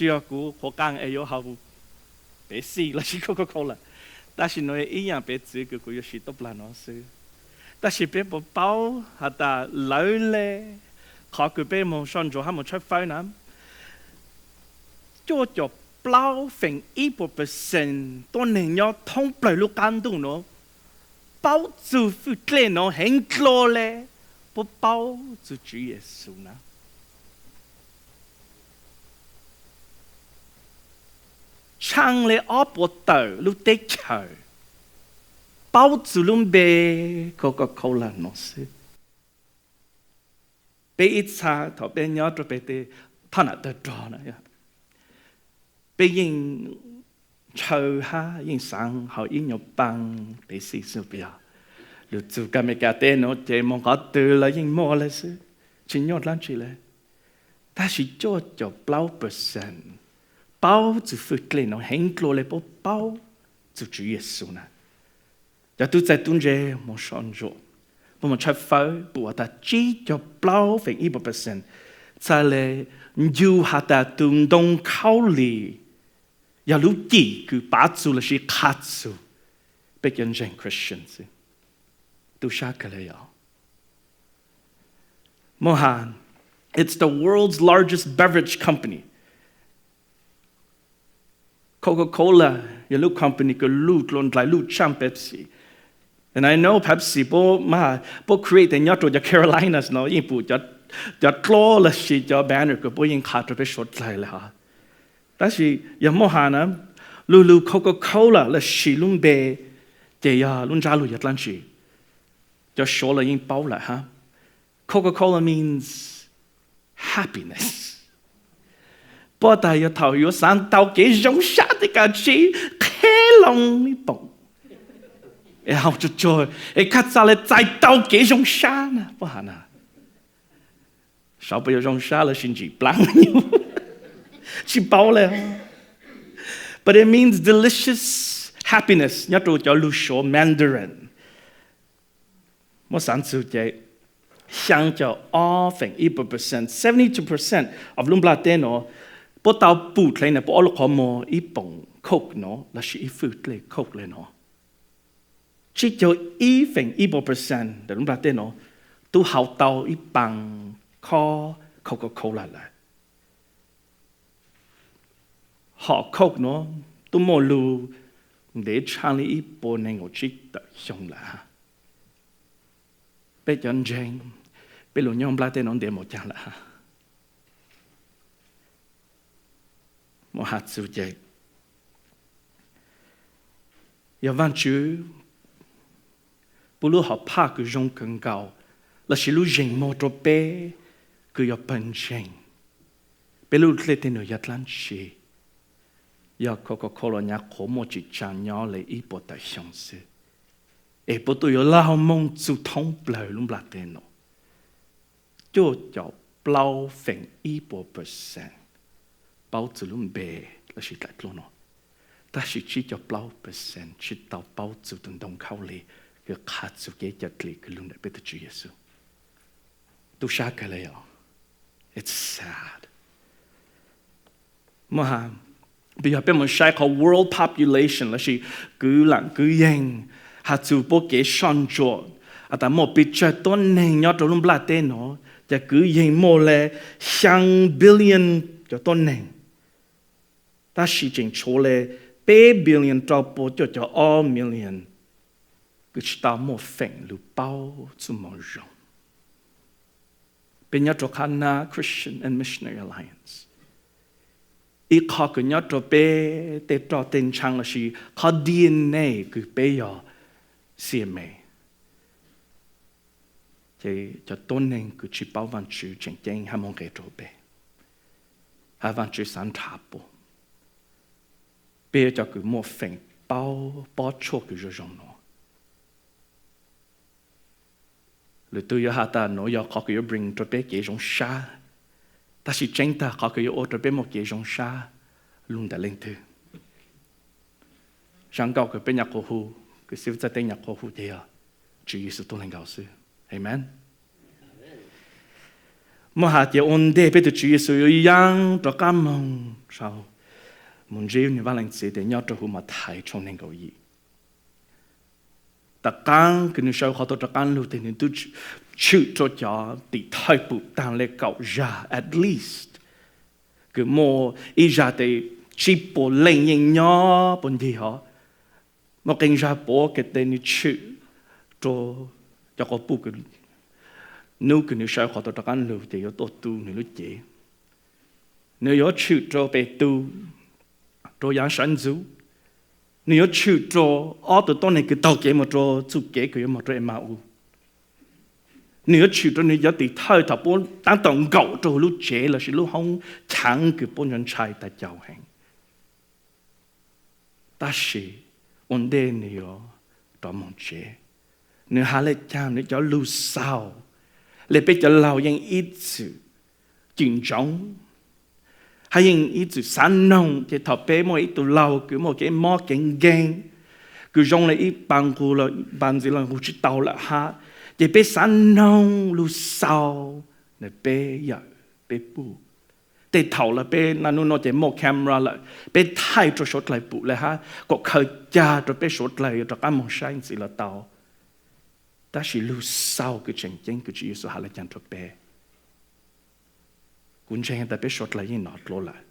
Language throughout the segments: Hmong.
Tsis yog kuv qhuav qaa es yuav haus Pepsi lossis Coca-Cola lawm, tab sis nuav ib yaam piv txwv kws kuv yuav siv tuaj plag nuav xwb. Tab sis peb puas paub has tas lawv le qhov kws peb moog soj ntsuam hab moog tshawb fawb na, cuaj caum plaub feem ib puas percent tuab neeg nyob thoob plawg lub qaab ntuj nuav paub txug fwj dlej nuav heev dlua le puab paub txug Tswv Yexus na. Tshaaj le ob puas tawm lub teb chaws paub txug lub npe Coca-Cola nuav xwb. Peb ib txha thaum peb nyob rua peb tej thoj nam tawg rog na, peb yeej ntshaw hab yeej xaav haus ib nyuas paa Pepsi xwb puas yog? Lug txug Amelikas teb nuav ces moog qhov twg los yeej muaj le xwb, tsis nyuaj dlaab tsi le. Tab sis cuaj caum plaub percent paub txug fwj dlej nuav heev dlua le puab paub txug Tswv Yexus na. Cov tub txawj tub ntse moog soj ntsuam, puab moog tshawb fawb, puab has tas tsib caug plaub feem ib puas percent txhaj le ncu has tas tug ntoo khaub lig yog lub cim kws pav txug lossis qha txug peb cov ntseeg Christian xwb. Tub sab kawg le yog. Muaj has, it's the world's largest beverage company. Coca-Cola yog lub company kws luj dlua ndlais, luj tshaaj Pepsi. And I know Pepsi puab, puab create nyob rua cov Carolinas no yeej pum cov dluab lossis cov banner kws puab yeej qha rua peb suav dlawg le hov. Tab sis yog muaj has na, lug lug Coca-Cola lossis lub npe ces yog lub ntsab lug yog dlaab tsi, cov suav los yeej paub lawm hab. Coca-Cola means happiness. Puab tas yog thaum yuav xaav tau kev zoo sab tej kag tsib qheb loo ib poom es haus tsuag tsuag es kaj txaj le txais tau kev zoo sab na, puab has na. Sav puas yuav zoo sab lossis ntsim plaab, tsis paub le. But it means delicious happiness nyob rua cov lug suav Mandarin. Muab xaav txug ces xyaa caum ob feem ib puas percent, seventy two percent of lub nplaj teb nuav, puab tau pum dlhau nuav puab ob lub qhov muag ib poom Coke nuav lossis ib fwj dlej Coke le nuav. Tsib caug ib feem ib puas percent ntawm lub nplaj teb nuav tub haus tau ib paa khob Coca-Cola lawm. Hom Coke nuav tub muaj lug ntev tshaaj le ib puas neeg nkaum tsib tawm xyoo lawm hab. Peb cov ntseeg, peb lug nyob nplaj teb nuav ntev npaum caag lawm hab? Muab has txug ces yog Vaajtswv pub lub hom phaj kws zoo kawg nkaus lossis lub zeem muag rua peb kws yog pawg ntseeg, peb lub dlej tej num yog dlaab tsi? Yog Coca-Cola nyav qhuav muaj tsim tsaa nyob le ib puas tawm xyoo xwb, es puab tub yuav laug moog txug thoob plawg lub nplaj teb nuav. Cuaj caum plaub feem ib puas percent paub txug lub npe lossis dlaim dluab nuav, tab sis tsib caug plaub percent tsis tau paub txug tug ntoo khaub lig kws qha txug kev cawm dlim kws lug ntawm peb tug Tswv Yexus. Tub sab kawg le yog. It's sad. Muab has, peb yog peb moog saib qhov world population lossis kwv laam kwv yeeg, has txug puab kev soj ntsuam, has tas muaj pes tsawg tuab neeg nyob rua lub nplaj teb nuav, ces kwv yeeg muaj le xyaa billion cov tuab neeg. Tab sis tseem tshuav le peb billion rau puas cuaj caum ob million kws tsis tau muaj feem lug paub txuj moo zoo. Peb nyob rua qhab nab Christian and Missionary Alliance, ib qho kws nyob rua peb tej roj tej ntshaav lossis qhov D N A kws peb yog C M A. Ces cov tuab neeg kws tsis paub Vaajtswv tseem ceeb hab moog nqe rua peb, hab Vaajtswv xaav nrhav puab. Peb yog cov kws muaj feem paub pob tshuaj kws zoo zoo nuav. Lwm tug yuav has tas nuav yog qhov kws yuav bring rua peb kev zoo sab, tab sis tseeb tag qhov kws yuav ua rua peb muaj kev zoo sab lug ntawm leej twg? Zaj nkauj kws peb nyam qhuav hu, kws xib fwb txawj teeb nyam qhuav hu ces yog Tswv Yexus tuab leeg nkaus xwb. Amen. Muab has tias ua ntej peb tus Tswv Yexus yuav yaab rov qaab moog sau, moog ntsib nwg Vaaj Leej Txiv tes nyob rua huv Mathais tshooj neeg nkaum yim. Tom qaab kws nwg sau qhov tau rov qaab lug tes nwg tub tshwm rua cov tim thawj pum taag le kaum zag at least, kws muaj ib zag tes tsib puas leej yeej nyob puag ncig hov. Muaj qee zag puav kws tes nwg tshwm rua cov quas puj kws nub kws nwg sau qhov tau rov qaab lug tes yuav tuaj tu nwg lub cev. Nwg yuav tshwm rua Petus, rua yaav sawv ntxuv. Nwg yuav tshwm rua ob tug tuab neeg kws taug kev moog rua txuj kev kws yuav moog rua Emaus. Nwg yuav tshwm rua nwg cov tim thawj thaum puab taab tom nkaum rua huv lub tsev lossis lub hoob chaav kws puab ntshai tas caug heev. Tab sis ua ntej nwg yuav rov moog tsev, nwg has le caag nwg cov lug xaus le peb cov laug yeej ib txwm cim ntsoov, hab yeej ib txwm xaav noog. Ces thaum peb muaj ib tug laug kws muaj kev mob kev nkeeg, kws zoo le ib pas nqug los pas ntxiv los nqug tsi tau lawm hab, ces peb xaav noog lug xaus ntawm peb yawm peb puj. Tej thaum lawm peb naj nub nua ces muaj camera lawm, peb thaij rua suav dlawg pum le hab kom khaws cag rua peb suav dlawg yuav rov qaab moog saib ntxiv los tau. Tab sis lug xaus kws tseem ceeb kws Tswv Yexus has le caag rua peb, kuv ntseeg tas peb suav dlawg yeej nov dlua lawm.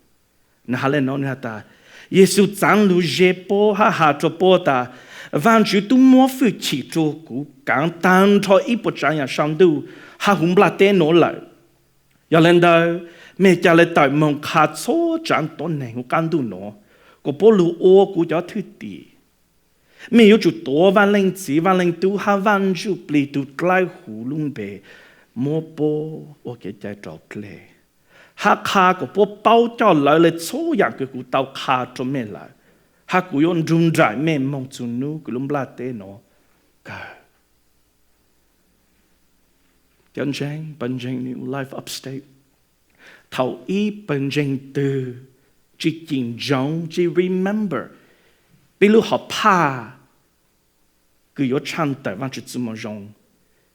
Nwg has le nuav, nwg has tas, Yexus txaav lug ze puab hab has rua puab tas, Vaajtswv tub muab fwj chim rua kuv kaav taag nrho ib puas tsaav yaam sau ntuj hab huv nplaj teb nuav lawm. Yog le ntawd, mej ca le tawm moog qha txhua tsaav tuab neeg huv qaab ntuj nuav, kuas puab lug ua kuv cov thwj tim. Mej yuav tsum tuav Vaaj Leej Txiv, Vaaj Leej Tub hab Vaaj Ntsuj Plig tug dlawb huv lub npe, muab puab ua kev cai raus dlej, hab qha kuas puab paub coj lawv le txhua yaam kws kuv tau qha rua mej lawm, hab kuv yuav nrug nraim mej moog txug nub kws lub nplaj teb nuav kawg. Cov ntseeg, pawg ntseeg New Life Upstate, thaum ib pawg ntseeg twg tsi cim ntsoov, tsi remember peb lub hom phaj kws yuav tshaaj tawm Vaajtswv txuj moo zoo,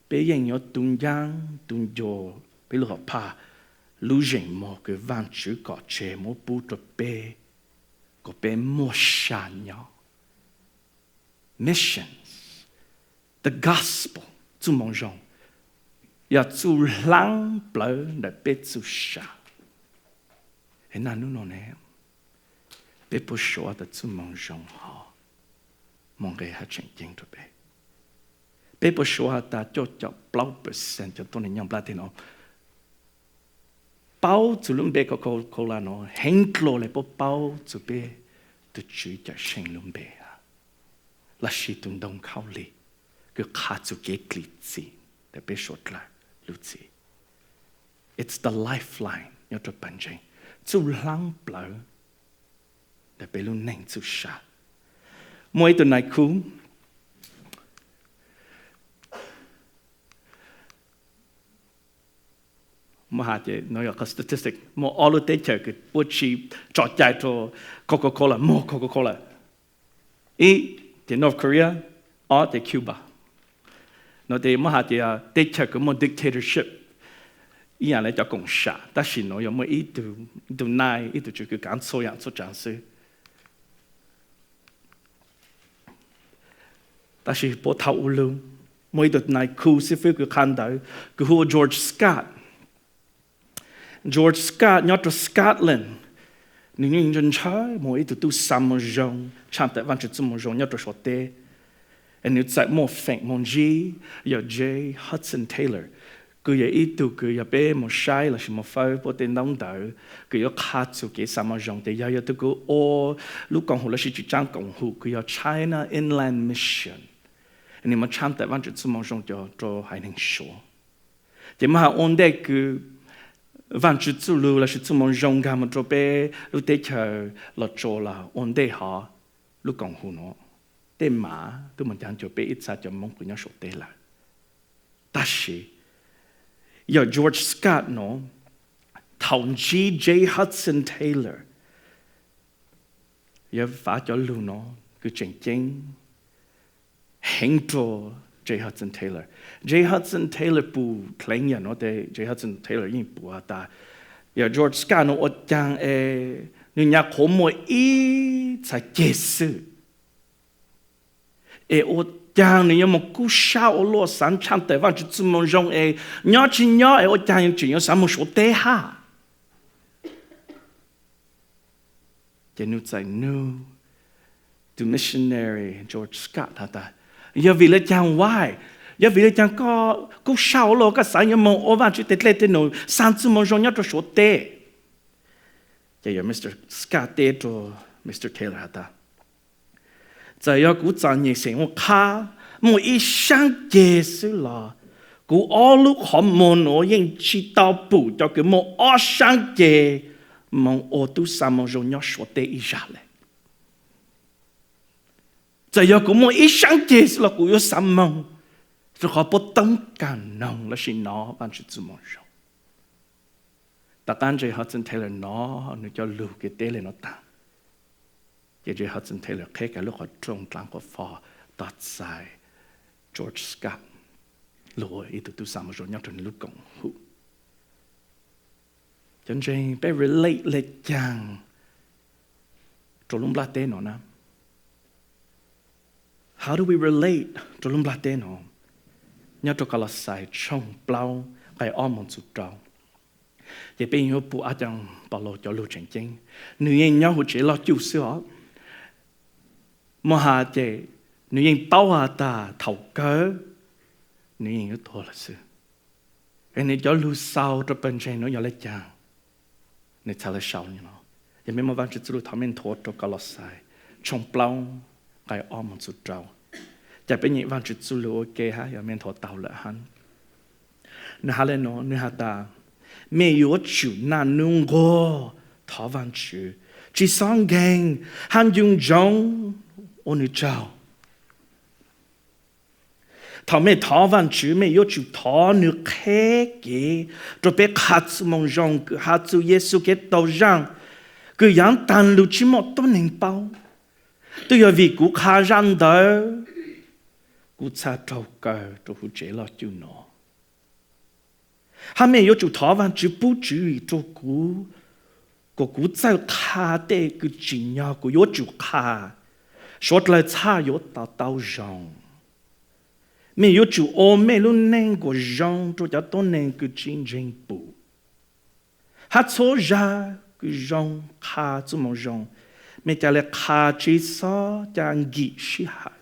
peb yeej yuav tu ncaab tu ncua peb lub hom phaj, lub zeem muag kws Vaajtswv kom tseg muab pub rua peb, kom peb muaj sa nyob. Missions, the gospel, txuj moo zoo, yog txuj hlaab plawv ntawm peb txuj sa. Es naj nub nuav ne, peb puas suav tas txuj moo zoo hov muaj nqe hab tseem ceeb rua peb? Peb puas suav tas cuaj caum plaub percent cov tuab neeg nyob nplaj teb nuav paub txug lub npe Coca-Cola nuav heev dlua le puab paub txug peb tug Tswv Cawm Seej lub npe, lossis tug ntoo khaub lig kws qha txug kev dlim txim ntawm peb suav dlawg lub txim? It's the lifeline nyob rua pawg ntseeg, txuj hlaab plawv ntawm peb lub neej txuj sa. Muaj ib tug nais khu, muab has ces nuav yog qhov statistic, muaj ob lub teb chaws kws puab tsi tso cai rua Coca-Cola, muag Coca-Cola. Ib ces North Korea, ob ces Cuba. Nuav ces muab has tias teb chaws kws muaj dictatorship, ib yaam le cov koom sam, tab sis nuav yog muaj ib tug, ib tug nai, ib tug tswv kws kaav txhua yaam txhua tsaav xwb. Tab sis puab thaum ub lug, muaj ib tug nais khu xib fwb kws qha ntawv kws hu ua George Scott. George Scott nyob rua Scotland, nwg yeej ntshaw ntshaw moog ib tug tub xa moo zoo, tshaaj tawm Vaajtswv txuj moo zoo nyob rua Suav teb. Es nwg txawm muaj feem moog ntsib yawg J. Hudson Taylor, kws yog ib tug kws yog peb moog saib lossis moog fawb puab tej ntaub ntawv kws yuav qha txug kev xa moo zoo, tes yog yog tug kws ua lub koom haum lossis tsi tsaab koom haum kws yog China Inland Mission. Nwg moog tshaaj tawm Vaajtswv txuj moo zoo rua haiv neeg Suav. Ces muab has ua ntej kws Vaajtswv txuj lug lossis txuj moo zoo nkaag moog rua peb lub teb chaws Los Tsuas los ua ntej hov, lub koom haum nuav tej maam tub moog cav ncuav peb ib txha cov Moob kws nyob Suav teb lawm. Tab sis yawg George Scott nuav thaum ntsib J. Hudson Taylor, yawg fav cov lug nuav kws tseem ceeb heev rua J. Hudson Taylor. J. Hudson Taylor pum dleev yam no tes J. Hudson Taylor yeej pum has tas yog George Scott no ua caag es nwg nyam qhuav muaj ib txhais ceg xwb es ua caag nwg yuav moog kub sab ua luaj xaav tshaj tawm Vaajtswv txuj moo zoo es nyob tsi nyob es ua caag tseem yuav xaav moog Suav teb hab. Ces nwg txawm nug tus missionary George Scott has tas, yog vim le caag, why? Yog vim le caag koj kub sab ua luaj koj xaav yuav moog ua Vaajtswv teg dlej teg num xaav txuj moo zoo nyob rua Suav teb? Ces yog Mr. Scott teb rua Mr. Taylor has tas, txawm yog kuv txom nyem xeem ua qhab muaj ib sab ceg xwb los kuv ob lub qhov muag nuav yeej tsi tau pum cov kws muaj ob sab ceg moog ua tub xaav moo zoo nyob Suav teb ib zag le. Txawm yog kuv muaj ib sab ceg xwb los kuv yuav xaav moog, rua qhov puab toob kaag noog lossis nov Vaajtswv txuj moo zoo. Tom qaab J. Hudson Taylor nov nwg cov lug kev teb le nuav taag, ces J. Hudson Taylor qheb kag lub qhov rooj dlaav qhuav fo tog txais George Scott lug ua ib tug tub xaav moo zoo nyob rua nwg lub koom hum. Cov ntseeg, peb relate le caag rua lub nplaj teb nuav na? How do we relate rua lub nplaj teb nuav? Nyob rua Kaulauxais tshooj plaub nqai ob moog txug rau, ces peb yeej yuav pum ab caag Paulus cov lug tseem ceeb. Nwg yeej nyob huv tsev loj cuj xwb os. Muaj has ces nwg yeej paub has tas thaum kawg nwg yeej yuav tuag lawm xwb. Es nwg cov lug xaus rua pawg ntseeg nuav yog le caag? Nwg txhad le sau le nuav. Yog mej muaj Vaajtswv txuj lug thov mej nthuav rua Kaulauxais tshooj plaub nqai ob moog txug rau. Ca peb nyeem Vaajtswv txuj lug ua ke hab yog mej nthuav tau lawm hab. Nwg has le nuav, nwg has tas, mej yuav tsum naj nub nquag thov Vaajtswv, tsi xob nkeeg hab ncu ntsoov ua nwg tsaug. Thaum mej thov Vaajtswv, mej yuav tsum thov nwg qheb kev rua peb qha txuj moo zoo kws has txug Yexus Khetos zaaj, kws yaav taag lug tsi muaj tuab neeg paub. Twb yog vim kuv qha zaaj ntawd, kuv txhad raug kaw rua huv tsev loj cuj nuav. Hab mej yuav tsum thov Vaajtswv pub tswv yim rua kuv, kuas kuv txawj qha tej kws tsim nyog kuv yuav tsum qha, suav dlawg txhaj yuav to taub zoo. Mej yuav tsum ua mej lub neej kuas zoo rua cov tuab neeg kws tsi ntseeg pum, hab txhua zag kws zoo qha txuj moo zoo. Mej ca le qha tsi xob ca nkim sib hawm.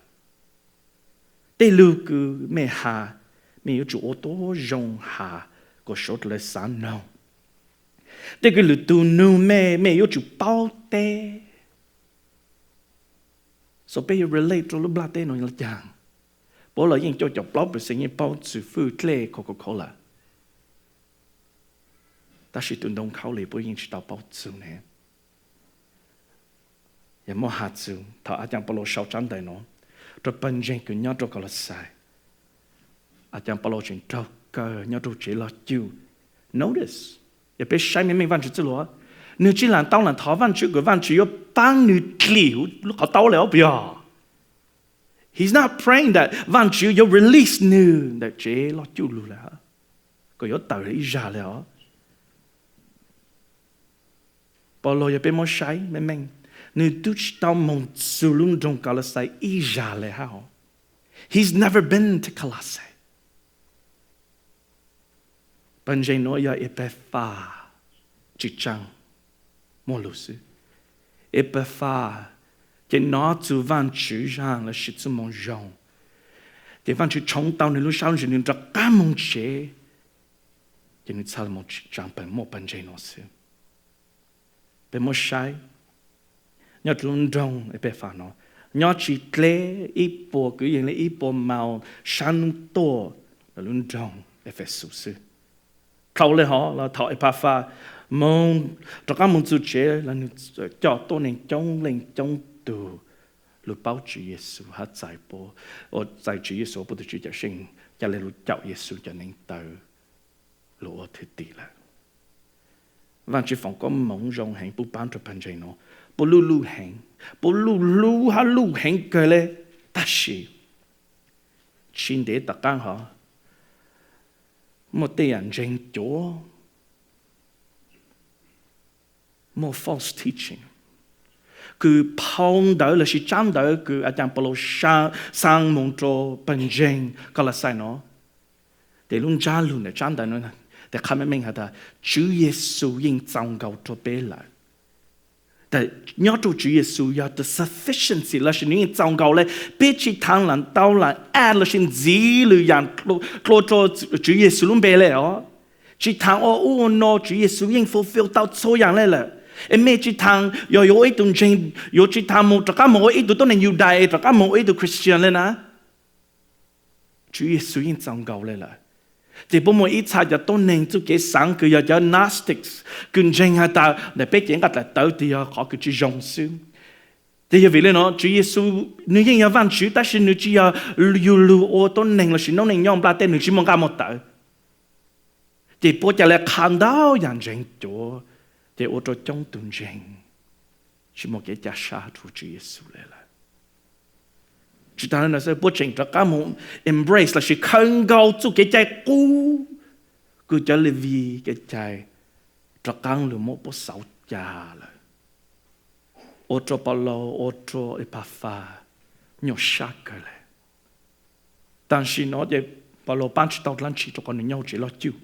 Tej lug kws mej has, mej yuav tsum ua tuab zoo has kuas suav dlawg xaav noog. Tej kws lwm tug nug mej, mej yuav tsum paub teb. So peb yuav relate rua lub nplaj teb nuav le caag? Puab los yeej cuaj caum plaub percent yeej paub txug fwj dlej Coca-Cola, tab sis tus ntoo khaub lig puab yeej tsi tau paub txug ne. Yog muaj has txug thaum ab caag Paulus sau tsab ntawv nuav rua pawg ntseeg kws nyob rua Kaulauxais, ab caag Paulus tseem raug kaw nyob rua tsev loj cuj. Notice, yog peb saib meej meej Vaajtswv txuj lug, nwg tsi laam tau laam thov Vaajtswv kws Vaajtswv yuav paab nwg dlim huv lub qhov taub le os puas yog? He's not praying that Vaajtswv yuav release nwg ntawm tsev loj cuj lug le, kuas yuav tawm ib zag le os. Paulus yog peb muab saib meej meej, nwg tub tsi tau moog txug lub nroog Kaulauxais ib zag le hab os. He's never been to Colossae. Pawg ntseeg nuav yog Epafas, tsi tsaang, muaj lug xwb. Epafas ces nov txug Vaajtswv zaaj lossis txuj moo zoo, ces Vaajtswv tshoov tau nwg lub sab ntsis, nwg rov qaab moog tsev, ces nwg txhad le moog tsi tsaang pawg muaj pawg ntseeg nuav xwb. Peb muab saib nyob rua lub nroog Epafas nuav, nyob tsi dleb ib puas kwv yees le ib puas maus sab nub tuaj lawm lub nroog Efexus xwb. Dlhau le hov los thaum Epafas moog, rov qaab moog txug tsev los nwg coj tuab neeg coob leej coob tug lug paub Tswv Yexus hab txais, txais Tswv Yexus puab tug Tswv Cawmseej, ca le lug caum Yexus cov neev taw lug ua thwj tim lawm. Vaajtswv foom koob moov zoo heev pub paab rua pawg ntseeg nuav, puab luj luj heev, puab luj luj hab luj heev kawg le, tab sis Tsis ntev tom qaab hov, muaj tej yaam ntseeg cuav, muaj false teaching, kws phau ntawv lossis tsab ntawv kws a caag Paulus xa moog rua pawg ntseeg Kalauxais no. Tes lub ntsab lug ntawm tsab ntawv no, tes qha meej meej has tas Tswv Yexus yeej txaus nkaus rua peb lawm. Nyob rua Tswv Yexus yog the sufficiency lossis nwg yeej txaus nkaus le. Peb tsi thaam lam tau lam add lossis ntxiv lwm yaam dlua rua Tswv Yexus lub npe le os. Tsi thaam ua ub ua no, Tswv Yexus yeej fulfill tau txhua yaam le lawm. Es mej tsi thaam yog yuav ua ib tug ntseeg, yuav tsi thaam moog rov qaab moog ua ib tug tuab neeg Yudais es rov qaab moog ua ib tug Christian le na. Tswv Yexus yeej txaus nkaus le lawm. Tes puab muaj ib txha cov tuab neeg txuj kev xaav kws yog cov Gnostics, kws ntseeg has tas ntawm peb cev nqaj dlaim tawv tes yog qhov kws tsi zoo xwb. Tes yog vim le no Tswv Yexus nwg yeej yog Vaajtswv tab sis nwg tsi yog yug lug ua tuab neeg lossis noob neej nyob nplaj teb, nwg tsi muaj nqaj muaj tawv. Ces puab ca le qha ntau yaam ntseeg cuav, ces ua rua coob tug ntseeg tsi muaj kev ca sab rua Tswv Yexus le lawm. Tsi taag le nuav xwb, puab tseem rov qaab moog embrace lossis khaws nkaus txuj kev cai qub kws cov Levis kev cai rov qaab lug muab puab xauv ca lawm, ua rua Paulus ua rua Epaphas nyuaj sab kawg le. Tam sim no ces Paulus paab tsi tau dlaab tsi rua qhov nwg nyob huv tsev loj cuj.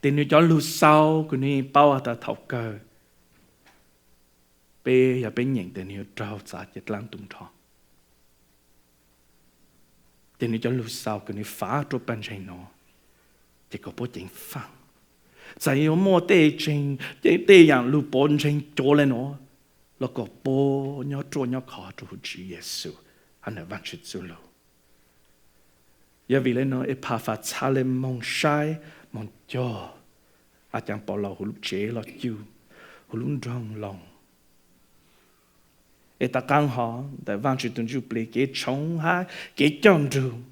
Tes nwg cov lug xaus kws nwg paub has tas thaum kawg peb yog peb nyeem tes nwg yuav raug txav cev dlaab tu nrho. Ces nwg cov lug xaus kws nwg fav rua pawg ntseeg no, ces kom puab ceev faj. Txawm yuav muaj tej tseeg, tej yaam lug pov ntseeg cuav le nuav, los kom puab nyob ruaj nyob khov rua huv Tswv Yexus hab ntawm Vaajtswv txuj lug. Yog vim le nuav Epaphas txha le moog saib moog cog a caag Paulus huv lub tsev loj cuj, huv lub nroog Loos. Es tom qaab hov ntawm Vaajtswv tug ntsuj plig kev tshoov hab kev coj nrug,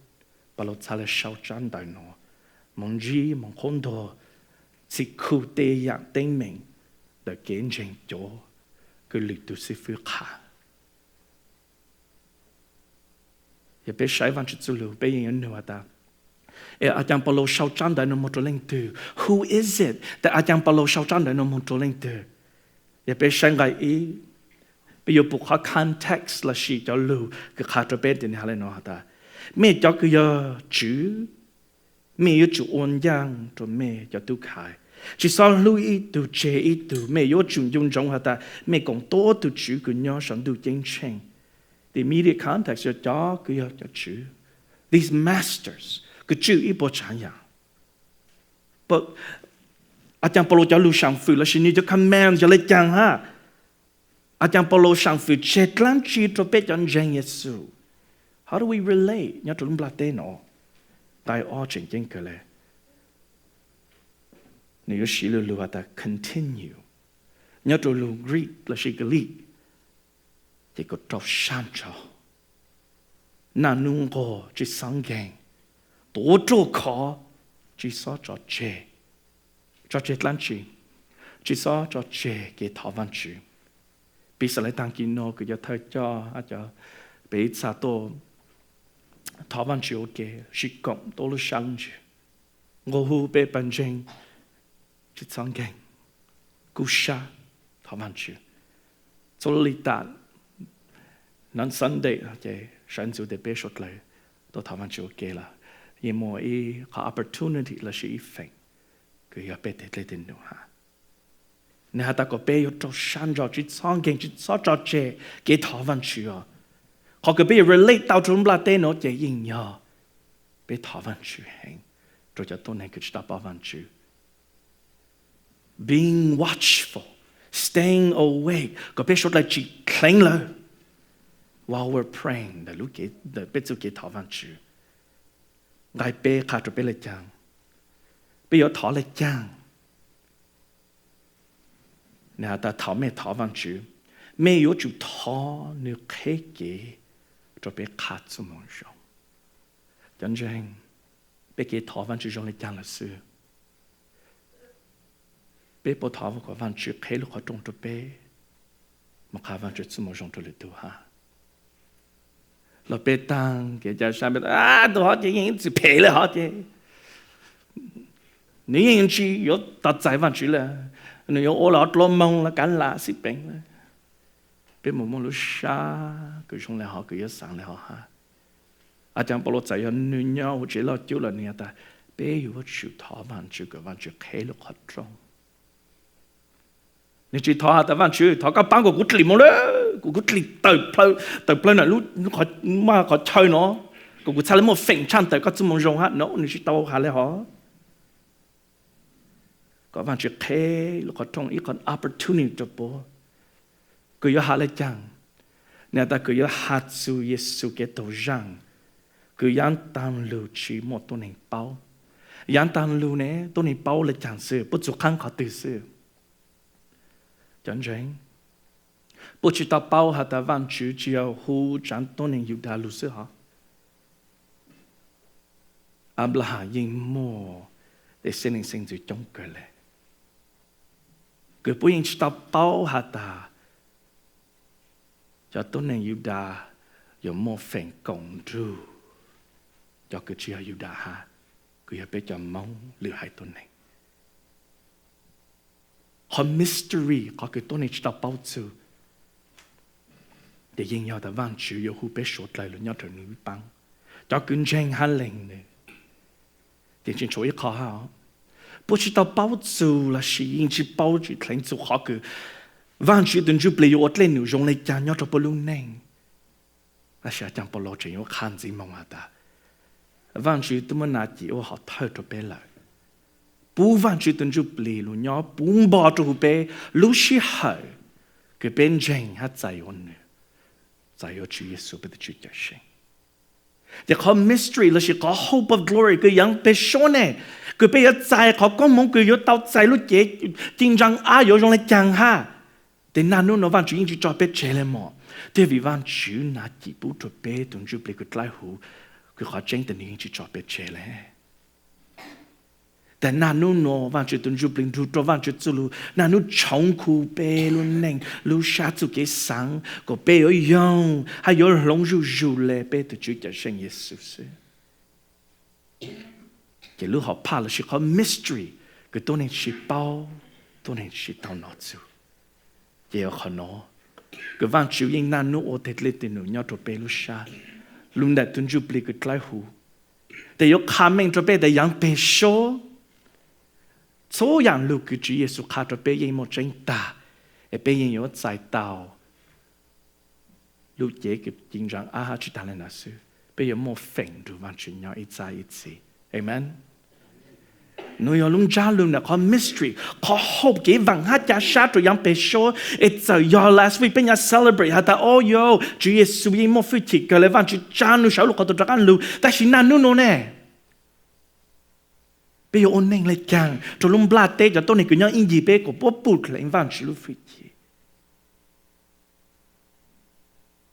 Paulus txha le sau tsab ntawv nuav moog ntsib moog qhuab ntuas txhim khuj tej yaam teeb meem ntawm kev ntseeg cuav kws lwm tug xib fwb qha. Yog peb saib Vaajtswv txuj lug peb yeej yuav nug has tas, es a caag Paulus sau tsab ntawv nuav moog rua leej twg? Who is it? Tes a caag Paulus sau tsab ntawv nuav moog rua leej twg? Yog peb saib nqai ib, peb yuav pum qhov context lossis cov lug kws qha rua peb tias nwg has le nuav has tas, mej cov kws yog tswv, mej yuav tsum ua ncaaj rua mej cov tub khai, tsi xob hlub ib tug tseg ib tug. Mej yuav tsum ncu ntsoov has tas mej koom tuab tug Tswv kws nyob saum ntuj ceeb tsheej. The immediate context yog cov kws yog cov tswv, these masters kws tswj ib puas tsaav yaam. A caag Paulus cov lug saam fwm lossis nwg cov command yog le caag hab? A caag Paulus saam fwm tseg dlaab tsi rua peb cov ntseeg Yexus? How do we relate nyob rua lub nplaj teb nuav? Nqai ob tseem ceeb kawg le. Nwg yuav siv lug lug has tas continue. Nyob rua lug Greek lossis Greek, ces kom rau sab nrho, naj nub nquag tsi xob nkeeg, tuav ruaj khov, tsi xob tso tseg. Tso tseg dlaab tsi? Tsi xob tso tseg kev thov Vaajtswv. Piv xam le taag kis nuav kws cov thawj coj, cov, peb ib txha tuaj thov Vaajtswv ua ke, sib koom tuav lub sab lub ntsws, nqua hu peb pawg ntseeg tsi xob nkeeg, kub sab thov Vaajtswv. Txhua lub li tas, nov Sunday ces sawv ntxuv tes peb suav dlawg tuaj thov Vaajtswv ua ke lawm, yeej muaj ib qhov opportunity lossis ib feem kws yog peb tej dlej tej num has. Nwg has tas kom peb yuav rau sab nrho tsi xob nkeeg, tsi xob tso tseg kev thov Vaajtswv os. Qhov kws peb yuav relate tau rua lub nplaj teb nuav ces yeej yog peb thov Vaajtswv heev rua cov tuab neeg kws tsi tau paub Vaajtswv. Being watchful, staying awake, kom peb suav dlawg tsi dleev lawm while we're praying, ntawm peb txuj kev thov Vaajtswv. Nqai peb qha rua peb le caag? Peb yuav thov le caag? Nwg has tas thaum mej thov Vaajtswv, mej yuav tsum thov nwg qheb kev rua peb qha txuj moo zoo. Cov ntseeg, peb kev thov Vaajtswv zoo le caag lawm xwb? Peb puas thov kom Vaajtswv qheb lub qhov rooj rua peb moog qha Vaajtswv txuj moo zoo rua lwm tug hab? Los peb taag kev ca sab, peb, tus hov ces yeej ib txwm phem le hov ces nws yeej tsis yuav tau txais Vaajtswv le, nws yuav ua le hov dlua moog le kav lam xij peem le. Peb mus muaj lub sab kws zoo le hov, kws yuav xaav le hov hab. Acaas Paulus txawm yog nws nyob huv tsev loj cuj los nws has tas, peb yuav tsum thov Vaajtswv kom Vaajtswv qheb lub qhov rooj. Nws tsis thov has tas, Vaajtswv, thov koj paab kuas kuv dlim moog le, kuas kuv dlim tawm plawg nam lub, qhov chaw no, kuas kuv txhaj le muaj feem tshaj tawm koj txuj moo zoo hab no. Nws tsis tau has le hov. Kom Vaajtswv qheb lub qhov rooj, ib qhov opportunity rua puab. Kws yuav has le caag? Nws has tas kws yuav has txug Yexus kev taug zaaj, kws yav taag lug tsis muaj tuab neeg paub. Yav taag lug ne tuab neeg paub le caag xwb? Puab txug qaab qhov twg xwb? Cov ntseeg, puab tsis tau paub has tas Vaajtswv tsis yog hu tsaav tuab neeg Yudas lug xwb hov. Anplahas yeej muaj descendants, xeeb ntxwv coob kawg le. Kws puab yeej tsis tau paub has tas cov tuab neeg Yudas yuav muaj feem koom nrug cov kws tsis yog Yudas hab, kws yog peb cov Moob lwm haiv tuab neeg. Qhov mystery, qhov kws tuab neeg tsis tau paub txug, ces yeej yog tas Vaajtswv yuav hu peb suav dlawg lug nyob rua nws lub paab, cov kws ntseeg hab lees nws. Ces tseem tshuav ib qho hab, puab tsis tau paub txug lossis yeej tsis paub tsis dleev txug qhov kws Vaajtswv tug Ntsuj Plig yuav ua dlej num zoo le caag nyob rua puab lub neej. Tab sis caag Paulus tseem yuav qha ntxiv moog has tas, Vaajtswv tub muab nas cim ua hom thawj rua peb lawm, pub Vaajtswv tug Ntsuj Plig lug nyob puv npo rua huv peb lub sij hawm kws peb ntseeg hab txais yuav nws, txais yuav Tswv Yexus peb tug Tswv Cawmseej. Ces qhov mystery lossis qhov hope of glory kws yaav peg suab ne, kws peb yuav txais qhov koob moov kws yuav tau txais lub cev ci ntsaa ab yuav zoo le caag hab. Tes naj nub nuav Vaajtswv yeej tsis tso peb tseg le mog, twb vim Vaajtswv nav cim pub rua peb tug Ntsuj Plig kws dlawb huv, kws qhov tseeb tes nws yeej tsis tso peb tseg le. Tes naj nub nuav Vaajtswv tug Ntsuj Plig nrug rua Vaajtswv txuj lug naj nub tshoov khu peb lub neej lub sab txuj kev xaav kom peb yuav yoog hab yuav hloov zuj zug le peb tug Tswv Cawmseej Yexus xwb. Ces lub hom phaj lossis qhov mystery kws tuab neeg tsis paub, tuab neeg tsis tau nov txug, ces yog qhov nuav, kws Vaajtswv yeej naj nub ua teg dlej teg num nyob rua peb lub sab lug ntawm tug Ntsuj Plig kws dlawb huv. Tes yuav qha meej rua peb tas yaav peg suab, txhua yaam lug kws Tswv Yexus qha rua peb yeej muaj tseeb tag, es peb yeej yuav txais tau lub cev kws ci ntsaa ab hab tsis taag le nuav xwb, peb yuav muaj feem nrug Vaajtswv nyob ib txhab ib txhis. Amen. Nuav yog lub ntsab lug ntawm qhov mystery, qhov hope kev vaam hab ca sab rua yaav peg suab. Es txawm yog last week peb nyuam celebrate has tas, o yog Tswv Yexus yeej muaj fwj chim kawg le, Vaajtswv tsa nws sawv lub qhov tuag rov qaab lug, tab sis naj nub nuav ne, peb yuav ua neej le caag rua lub nplaj teb cov tuab neeg kws nyob ib ncig peb kuas puab pum dleev Vaajtswv lub fwj chim?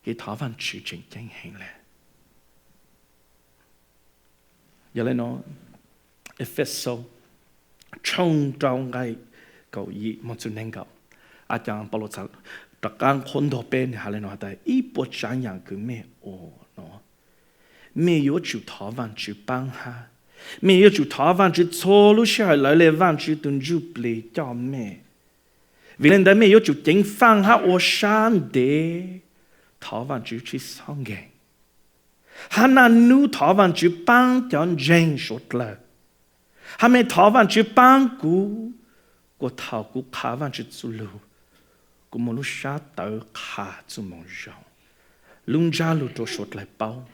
Kev thov Vaajtswv tseem ceeb heev le. Yog le nuav, Efexus tshooj rau nqai kaum yim moog txug neeg nkaum, a, caag Paulus rov qaab qhuab ntuas peb, nwg has le nuav has tas, ib puas tsaav yaam kws mej ua nuav, mej yuav tsum thov Vaajtswv paab hab. Mej yuav tsum thov Vaajtswv txhua lub sij hawm lawv le Vaajtswv tug Ntsuj Plig coj mej. Vim le ntawd mej yuav tsum ceev faaj hab ua sab ntev thov Vaajtswv tsis xob nkeeg, hab naj nub thov Vaajtswv paab cov ntseeg suav dlawg. Hab mej thov Vaajtswv paab kuv, kuas thaum kuv qha Vaajtswv txuj lug, kuv muaj lub sab tawv qha txuj moo zoo. Lub ntsab lug rua suav dlawg paub,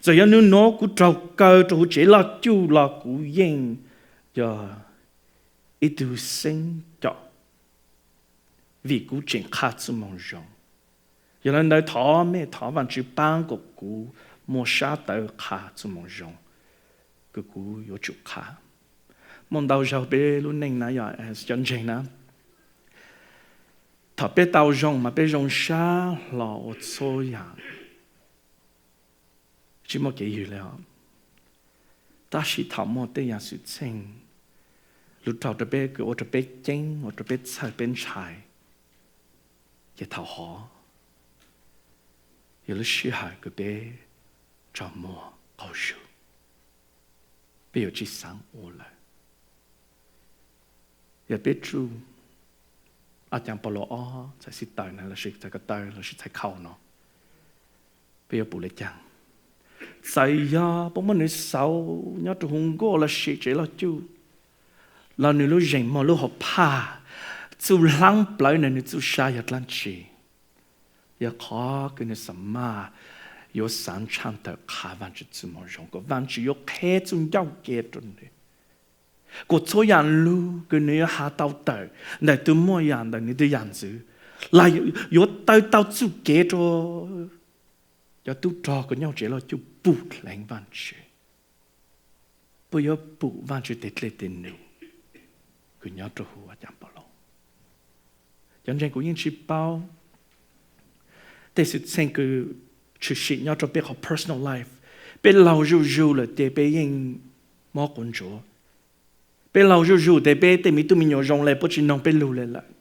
txawm yog nub nuav kuv raug kaw rua huv tsev loj cuj los kuv yeej yog ib tug xeeb com, vim kuv tseem qha txuj moo zoo. Yog le ntawd thov mej thov Vaajtswv paab kuas kuv muaj sab tawv qha txuj moo zoo kws kuv yuav tsum qha. Muaj ntau zaug peb lub neej na, yog cov ntseeg na, thaum peb tau zoo mas peb zoo sab hlo ua txhua yaam, tsis muaj kev ywg le os. Tab sis thaum muaj tej yaam xwm txheej lug raug rua peb, kws ua rua peb ceeb, ua rua peb txhawj peb ntshai, ces thaum hov Yog lub sij hawm kws peb tso muag qaug zug, peb yuav tsi xaav ua lawm. Yog peb tsuj a caag Paulus ob txhais xib taws na lossis txhais ko taw lossis txhais khau no, peb yuav pum le caag? Txawm yog puab muab nwg xauv nyob rua huv nkuaj lossis tsev loj cuj, los nwg lub zeem muag lub hauv phaj txuj hlaab plawv nwg, nwg txuj sa yog dlaab tsi? Yog qhov kws nwg xaam maj yuav xaav tshaaj tawm qha Vaajtswv txuj moo zoo, kuas Vaajtswv yuav qheb txuj ncauj kev rua nwg, kuas txhua yaam lug kws nwg yuav has tau tawm ntawm tug muaj yaam ntawm nwg tug yaam ntxwv, los yuav taw tau txuj kev rua cov tub rog kws nyob tsev loj cuj pum dleev Vaajtswv, puab yuav pum Vaajtswv teg dlej teg num kws nyob rua huv a caag Paulus. Cov ntseeg, kuv yeej tsi paub tej xwm txheej kws tshwm sim nyob rua peb qhov personal life. Peb laug zuj zug lawm ces peb yeej mob quav ntsuav. Peb laug zuj zug tes peb tej me tub me nyuam zoo le puab tsi noog peb lug le lawm.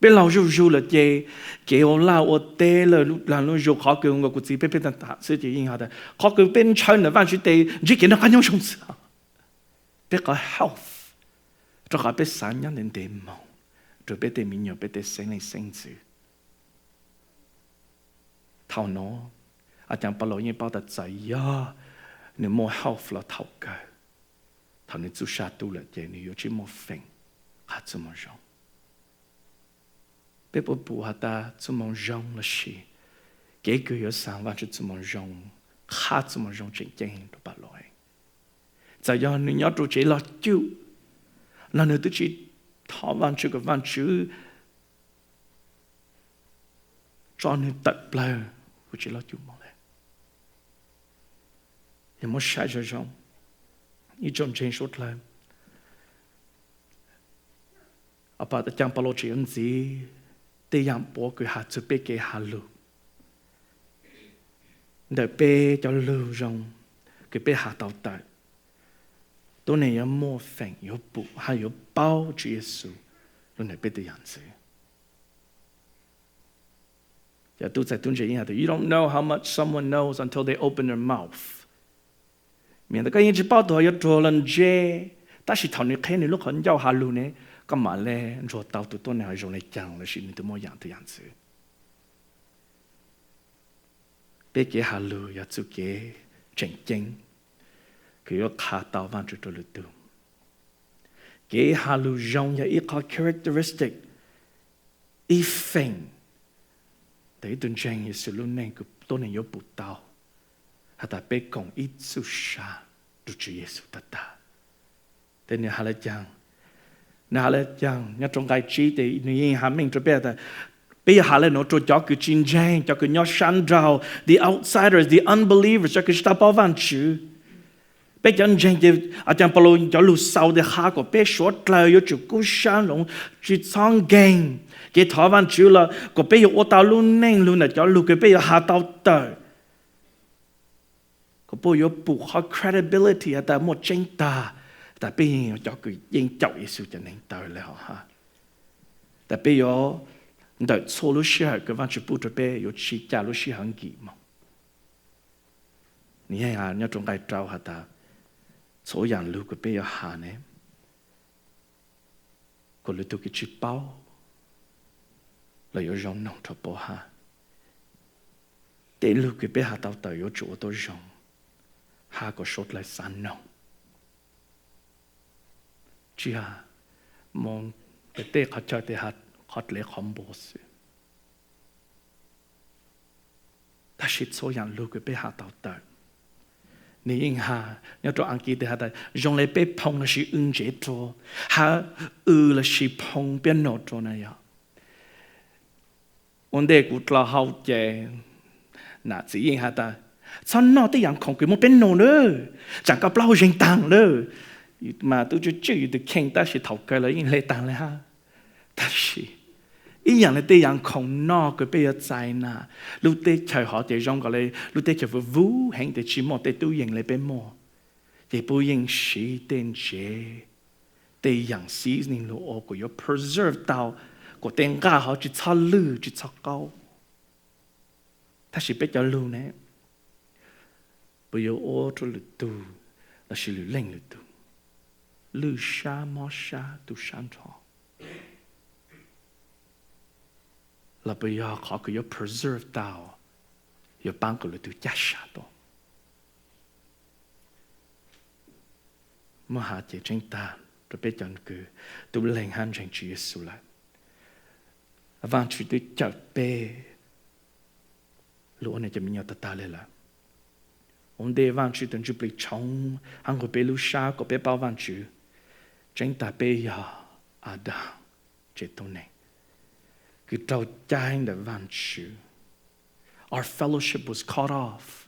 Peb laug zuj zug lawm ces kev ua laj ua teb lawm, lub laag lub zug, qhov kws nkaus kuv txiv peb, peb taag taam xwb ces yeej has tas qhov kws peb ntshaw ntawm Vaajtswv tes ntsib kev noj qab nyob zoo xwb. Peb qhov health, rua qhov peb xaav nyob ntev ntev moog rua peb tej me nyuam, peb tej xeeb leej xeeb ntxwv. Thaum nuav, a caag Paulus yeej paub tas txawm yog nwg muaj health los thaum kawg, thaum nwg txuj sa tu lawm ces nwg yuav tsi muaj feem qha txuj moo zoo. Peb puas pum has tas txuj moo zoo lossis kev kws yuav xaav Vaajtswv txuj moo zoo, qha txuj moo zoo tseem ceeb rua Paulus? Txawm yog nwg nyob rua tsev loj cuj los nwg tub tsi thov Vaajtswv kuas Vaajtswv tso nwg tawm plawg huv tsev loj cuj moog le. Yog muab saib zoo zoo, ib tsoom ntseeg suav dlawg, a caag Paulus tseem yuav ntxiv tej yaam puav kws has txug peb kev has lug. Ntawm peb cov lug zoo kws peb has tau tawm, tuab neeg yuav muaj feem yuav pum hab yuav paub Tswv Yexus lug ntawm peb tej yaam ntxwv. Cov tub txais tub ntse yeej has tas, you don't know how much someone knows until they open their mouth. Miam ntawd koj yeej tsi paub tug yuav ruag los ntse, tab sis thaum nwg qheb nwg lub qhov ncauj has lug ne, koj mam le ntsuag tau tug tuab neeg ho zoo le caag lossis nwg tug muaj yaam tug yaam ntxwv. Peb kev has lug yog txuj kev tseem ceeb kws yuav qha tau Vaajtswv rua lwm tug. Kev has lug zoo yog ib qhov characteristic, ib feem ntawm ib tug ntseeg Yexus lub neej kws tuab neeg yuav pum tau has tas peb koom ib txuj sa rua Tswv Yexus tag tag. Tes nwg has le caag? Nwg has le caag? Nyob rua nqai tsib tes nwg yeej has meej rua peb tas peb yuav has le nuav rua cov kws tsi ntseeg, cov kws nyob sab nraud, the outsiders, the unbelievers, cov kws tsi tau paub Vaajtswv. Peb cov ntseeg ces a caag Paulus cov lug xaus tes has kuas peb suav dlawg yuav tsum kub sab hloov, tsi txhob nkeeg kev thov Vaajtswv los kuas peb yuav ua tau lub neej lug ntawm cov lug kws peb yuav has tau tawm, kuas puab yuav pum qhov credibility has tas muaj tseeb tag, tas peb yeej yog cov kws yeej caum Yexus cov neeg taw le hov hab. Tas peb yuav, ntawm txhua lub sij hawm kws Vaajtswv pub rua peb, yuav tsi ca lub sij hawm nkim moog. Nwg yeej has nyob rua nqai rau has tas txhua yaam lug kws peb yuav has ne, kuas lwm tug kws tsi paub los yuav zoo noog rua puab hab. Tej lug kws peb has tau tawm yuav tsum ua tuab zoo hab kuas suav dlawg xaav noog, tsi has moog tej qhov chaw tes has qhov dlev qhov npua xwb. Tab sis txhua yaam lug kws peb has tau tawm, nwg yeej has nyob rua Askiv tes has tas zoo le peb phoo lossis w ntsev rua, hab w lossis phoo piab nug rua na yog. Ua ntej kuv dlhau hau ces nam txiv yeej has tas txhob noj tej yaam khoom kws muaj piab nug nawb, tsaam koj plaub hau zeeg taag nawb. Mas tub tswj tswj yus tus kheej tab sis thaum kawg los yeej hle taag le hab. Tab sis ib yaam le tej yaam khoom noj kws peb yuav txais na, lub teb chaws hov ces zoo nkaus le lub teb chaws vuv vuv heev tes tsi muaj tej tub yees le peb muaj, ces puab yeej siv tej ntsev, tej yaam seasoning lug ua kuas yuav preserve tau kuas tej nqaj hov tsi txhob lwj tsi txhob qaub. Tab sis peb cov lug ne, puas yuav ua rau lwm tug lossis lwm leej lwm tug lwj sab mob sab tu sab nrho, los puas yog qhov kws yuav preserve tau, yuav paab kom lwm tug caj sam tau? Muab has ces tseeb tag rau peb cov kws tub leeg hab ntseeg Tswv Yexus lawm, Vaajtswv twb cawm peb lug ua nwg cov me nyuam tag tag le lawm. Ua ntej Vaajtswv tug ntsuj plig tshoov hab nqug peb lub sab kom peb paub Vaajtswv, tseeb tag peb yog Adas tsev tuab neeg kws raug cai ntawm Vaajtswv. Our fellowship was cut off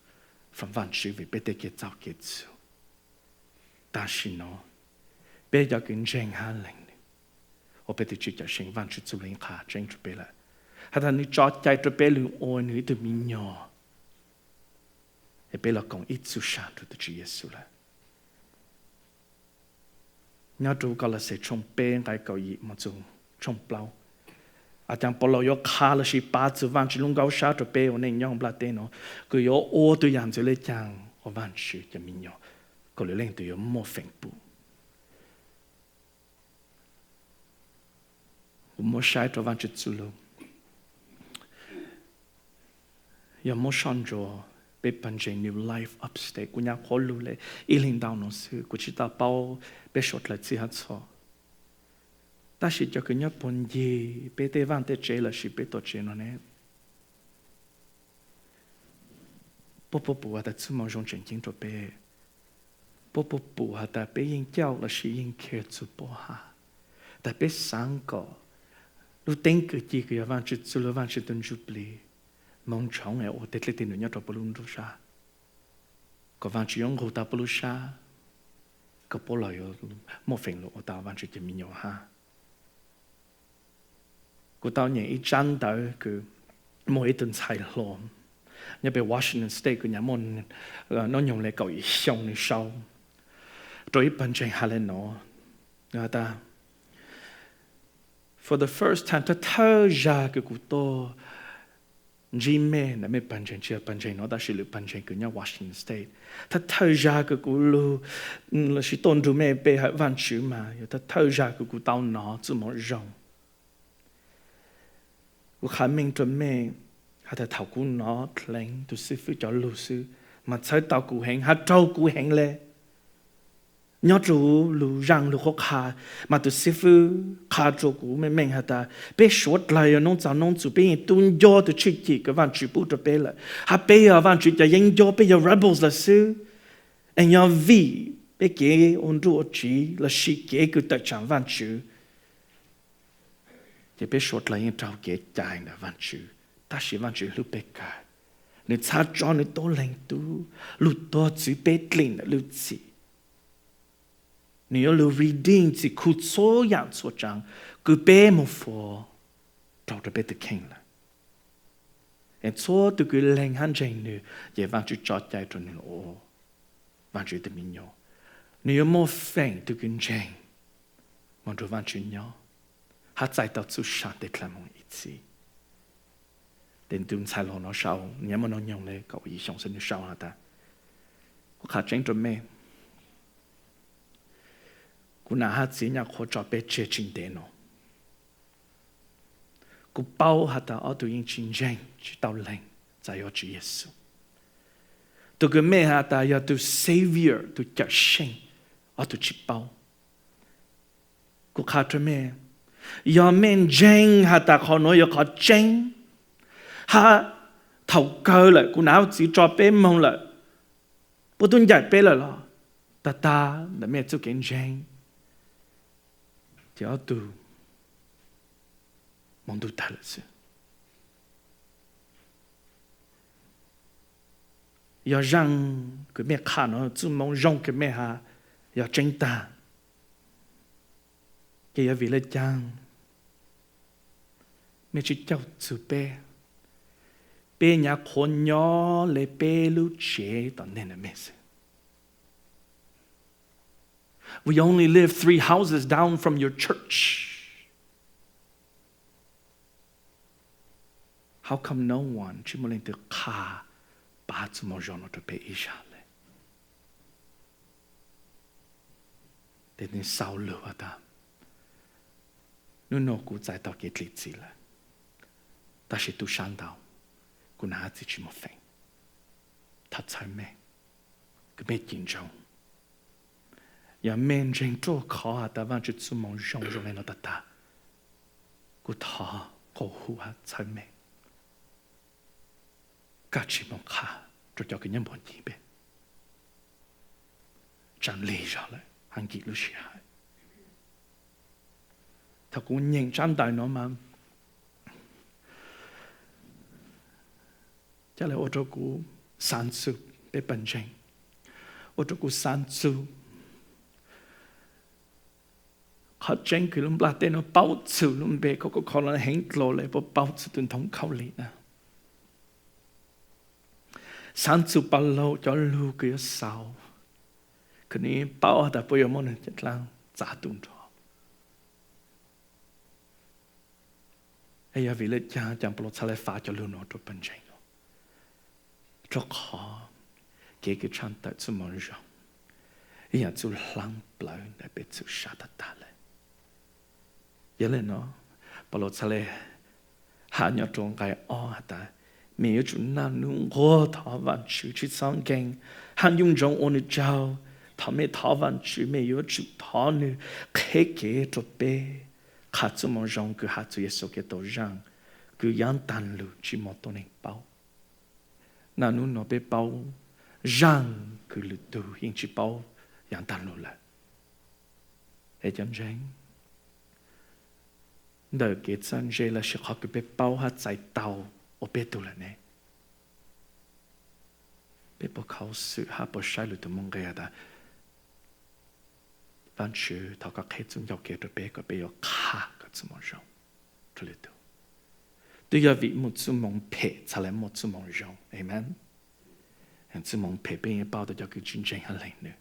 from Vaajtswv vim peb tej kev txaus kev txhum. Tam sim no peb cov kws ntseeg hab lees Nws, ua peb tug Tswv Cawmseej, Vaajtswv txuj lug qha tseeb rau peb lawm, has tas Nws tso cai rau peb lug ua Nws ib tug me nyuam, es peb los koom ib txuj sa rua tug Tswv Yexus lawm. Nyob rua Kalauxes tshooj peb nqai kaum yim moog txug tshooj plaub, a caag Paulus yuav qha lossis pav txug Vaajtswv lub nkauj sab rua peb ua neej nyob huv nplaj teb nuav, kws yuav ua tug yaam ntxwv le caag ua Vaajtswv cov me nyuam, kom lwm leej tug yuav muaj feem pum. Kuv muab saib rua Vaajtswv txuj lug, yog muab soj ntsuam peb pawg ntseeg New Life Upstate, kuv nyam qhuav lug le ib hlis ntau nuav xwb, kuv tsi tau paub peb suav dlawg txhij hab txhua. Tab sis cov kws nyob puag ncig peb tej vaaj tej tsev lossis peb tuam tsev nuav ne, puab puab pum has tas txuj moo zoo tseem ceeb rua peb? Puab puab pum has tas peb yeej cauj lossis yeej care txug puab hab? Tas peb xaav kom lub teeb kwv ci kws yog Vaajtswv txuj lug, Vaajtswv tug ntsuj plig, moog tshoov es ua tej dlej tej num nyob rua puab lub nruab sab, kom Vaajtswv yuav nqug tau puab lub sab, kom puab los yuav muaj feem lug ua tau Vaajtswv cov me nyuam hab. Kuv tau nyem ib tsab ntawv kws muaj ib tug ntxhais hluas nyob peg Washington State kws nyam muaj nub nyoog le kaum yim xyoo, nws sau rua ib pawg ntseeg has le nuav, has tas, For the first time, thawj thawj zag kws kuv tuaj ntsib mej ntawm mej pawg ntseeg, tsi yog pawg ntseeg nuav tab sis lwm pawg ntseeg kws nyob Washington State, thawj thawj zag kws kuv lug lossis tuaj nrug mej pe hawm Vaajtswv mas yog thawj thawj zag kws kuv tau nov txuj moo zoo. Kuv qha meej rua mej has tas thaum kuv nov dleev tug xib fwb cov lug xwb mas txhawb tau kuv heev hab raug kuv heev le. Nyob rua lug zaaj lug qhuab qha, mas tug xib fwb qha rua kuv meej meej has tas peb suav dlawg yog noob txaug noob txug, peb yeej tub nco tug tshwj chim kws Vaajtswv pub rua peb lawm, hab peb yog Vaajtswv cov yeeb ncuab, peb yog rebels lawm xwb. Es yog vim peb kev ua nruj ua tsiv lossis kev kws tawm tsaam Vaajtswv, ces peb suav dlawg yeej raug kev cai ntawm Vaajtswv. Tab sis Vaajtswv hlub peb kawg, nws txhad tso nws tuab leeg tub lug tuag txwv peb dlim ntawm lub txim. Nws yuav lug redeem, txim khu txhua yaam txhua tsaav kws peb moog fuav raug rua peb tug kheej lawm. Es txhua tug kws leeg hab ntseeg nws ces Vaajtswv tso cai rua nws ua Vaajtswv tug me nyuam. Nws yuav muaj feem tug kws ntseeg moog nrug Vaajtswv nyob hab txais tau txuj sa tej dlha moog ib txhis. Tes tug ntxhais hluas nuav sau, nyam muaj nub nyoog le kaum yim xyoo xwb, nws sau has tas, kuv qha tseeb rua mej, kuv nam hab txiv nyam qhuav tso peb tseg tsi ntev nuav. Kuv paub has tas ob tug yeej tsi ntseeg, tsi tau lees, txawm yog Tswv Yexus, tug kws mej has tas yog tug Savior, tug Cawmseej, ob tug tsi paub. Kuv qha rua mej, yog mej ntseeg has tas qhov nuav yog qhov tseeb, hab thaum kawg lawm kuv nam hab txiv tso peb moog lawm, puab tub ncaim peb lawm los, tag tag ntawm mej txuj kev ntseeg, ces ob tug moog ntuj tawg lawm xwb. Yog zaaj kws mej qha nuav, txuj moo zoo kws mej has yog tseeb tag, ces yog vim le caag mej tsi cauj txug peb? Peb nyam qhuav nyob le peb lub tsev tom ntej ntawm mej xwb. We only live three houses down from your church. How come no one, tsis muaj leej twg qha pab txuj moo zoo no rau peb ib zaj le? Ces nws xaus lus has tas, hnub no kuv txais tau kev dlim txim lawm, tab sis tub sab ntau, kuv nam txiv tsis muaj feem. Thov txhawb mej, kuv mej cim ntsoov, yog mej ntseeg ruaj khov has tas Vajtswv txuj moo zoo zoo li no tag tag, kuv thov nqua hu txhawb mej, koj tsis mus qha rau cov kws nyob npuab ncig peb. Tsaam lig zog lawm hab nkim lub sij hawm. Thaum kuv nyeem tsab ntawv no mas, ca le ua rau kuv xaav txug peb pawg ntseeg, ua rau kuv xaav txug qhov tseeb kws lub nplaj teb no paub txug lub npe koj koj kho no heev dlua le puab paub txug tug ntoo khaub lig na. Xaav txug Paj Lauj cov lug kws yuav xaus, kws nwg paub has tas puab yuav muab nwg dlaab txav tu nrho. Es yog vim le caag Paj Lauj txhad le fav cov lug nuav rua pawg ntseeg? Rua qhov kev kws tshaj tawm txuj moo zoo ib yaam txuj hlaab plawv ntawm peb txhua tug tag tag le. Yog le no, Paj Lauj txhad le has nyob rua nqai ob has tas, mej yuav tsum naj nub nquag thov Vaajtswv, tsi txhob nkeeg, hab yuj ntsoov ua nwg tsaug. Thaum mej thov Vaajtswv, mej yuav tsum thov nwg qheb kev rua peb qha txuj moo zoo kws has txug Yexus Khetos zaaj, kws yaav taag lug tsi muaj tuab neeg paub. Naj nub nuav peb paub zaaj kws lwm tug yeej tsi paub yaav taag lug lawm. Es cov ntseeg, ntawm kev txawj ntse lossis qhov kws peb paub hab txais tau ua peb tug lawm ne, peb puas khaus xwm hab puas saib lwm tug moo nqe has tas, Vaajtswv, thov koj qheb txuj ncauj kev rua peb kom peb yuav qha koj txuj moo zoo rua lwm tug. Twb yog vim muaj txuj moo phem txhad le muaj txuj moo zoo. Amen. Txuj moo phem peb yeej paub tas cov kws tsi ntseeg hab lees nwg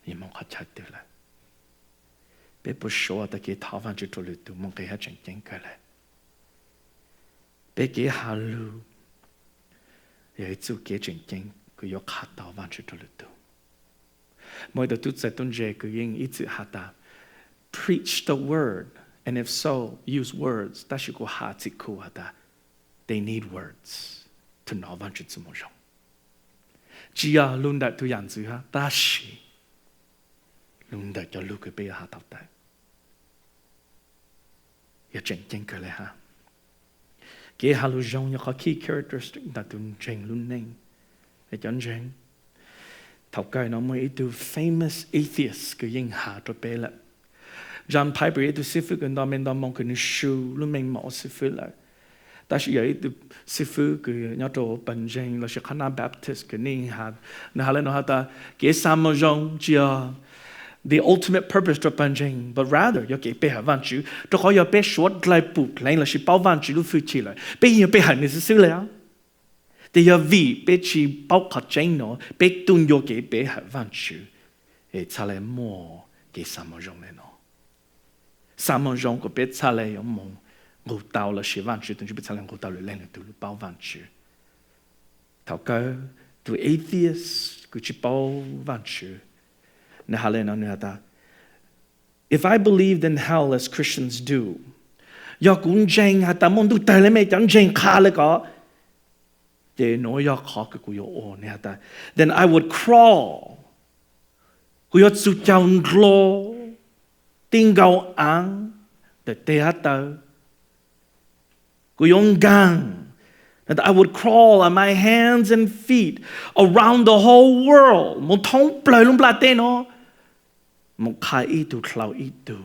yeej moog qhov chaw twg lawm. Peb puas suav tas kev thov Vaajtswv rua lwm tug moo nqe hab tseem ceeb kawg le? Peb kev has lug yog ib txuj kev tseem ceeb kws yuav qha tau Vaajtswv rua lwm tug. Muaj ib tug tub txawg tub ntse kws yeej ib txwm has tas, preach the word, and if so, use words, tab sis kuv has txim khuv has tas, they need words to know Vaajtswv txuj moo zoo. Tsi yog lug ntawm tug yam ntxwv hab, tab sis lug ntawm cov lug kws peb yuav has tau tawm yog tseem ceeb kawg le hab. Kev has lug zoo yog qhov key characteristic ntawm tug ntseeg lub neej. Es cov ntseeg, thaum kawg no muaj ib tug famous atheist kws yeej has rua peb lawm. John Piper yog ib tug xib fwb kws nto me nto moo kws nwg su lub meej mom ua xib fwb lawm. Tab sis yog ib tug xib fwb kws nyob rua pawg ntseeg lossis qhab nab Baptist kws nwg has, nwg has le nuav has tas, kev xa moo zoo tsi yog the ultimate purpose rua pawg ntseeg, but rather yog kev pe hawm Vaajtswv, rua qhov yog peb suav dlawg pum dleev lossis paub Vaajtswv lub fwj chim lawm, peb yeej yog pe hawm nwg xwb xwb le. Tes yog vim peb tsi paub qhov tseeb nuav, peb tub ncua kev pe hawm Vaajtswv, es txhad le muaj kev xa moo zoo le nuav. Xa moo zoo kuas peb txhad le yuav moog nqug tau lossis Vaajtswv tus Ntsuj Plig txhad le nqug tau lwm leej lwm tug lub paub Vaajtswv. Thaum kawg, tus atheist kws tsi paub Vaajtswv, nwg has le nuav, nwg has tas, if I believed in hell as Christians do, yog kuv ntseeg has tas muaj ntuj tawg le mej cov ntseeg qha le ko, ces nuav yog qhov kws kuv yuav ua, nwg has tas, then I would crawl, kuv yuav txug caug ndlo, ti nkaus aav ntawm teg hab taw, kuv yuav nkaag, has tas, I would crawl on my hands and feet around the whole world, moog thoob plawg lub nplaj teb nuav, moog qha ib tug dlhau ib tug,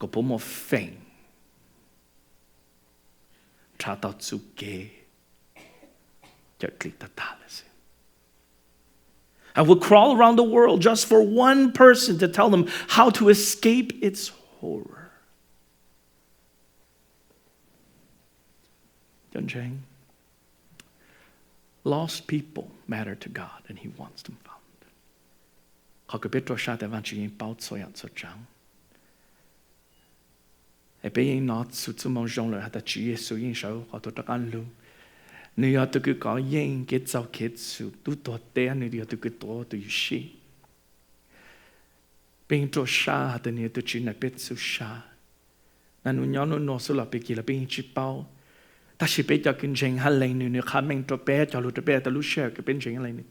kuas puab muaj feem nrhav tau txuj kev cawm dlim tag tag lawm xwb. I would crawl around the world just for one person to tell them how to escape its horror. Cov ntseeg, lost people matter to God and He wants them found. Qhov kws peb rua sab tas Vaajtswv yeej paub txhua yaam txhua tsaav. Es peb yeej nov txug txuj moo zoo lawm has tas Tswv Yexus yeej sawv qhov tuag rov qaab lug, Nws yog tus kws kov yeej kev txaus kev txhum, tub tuag teb, nws yog tus kws tuav tus yuam sij. Peb yeej ruaj sab hais tias nws yog tus Tswv, nws peb txhub sab. Naj nub nyob nub nua xwb los peb kis los peb yeej tsis paub, tab sis peb cov kws ntseeg hab lees nws, nws qha meej rua peb, cog lug rua peb tas lub sij hawm kws peb ntseeg hab lees nws,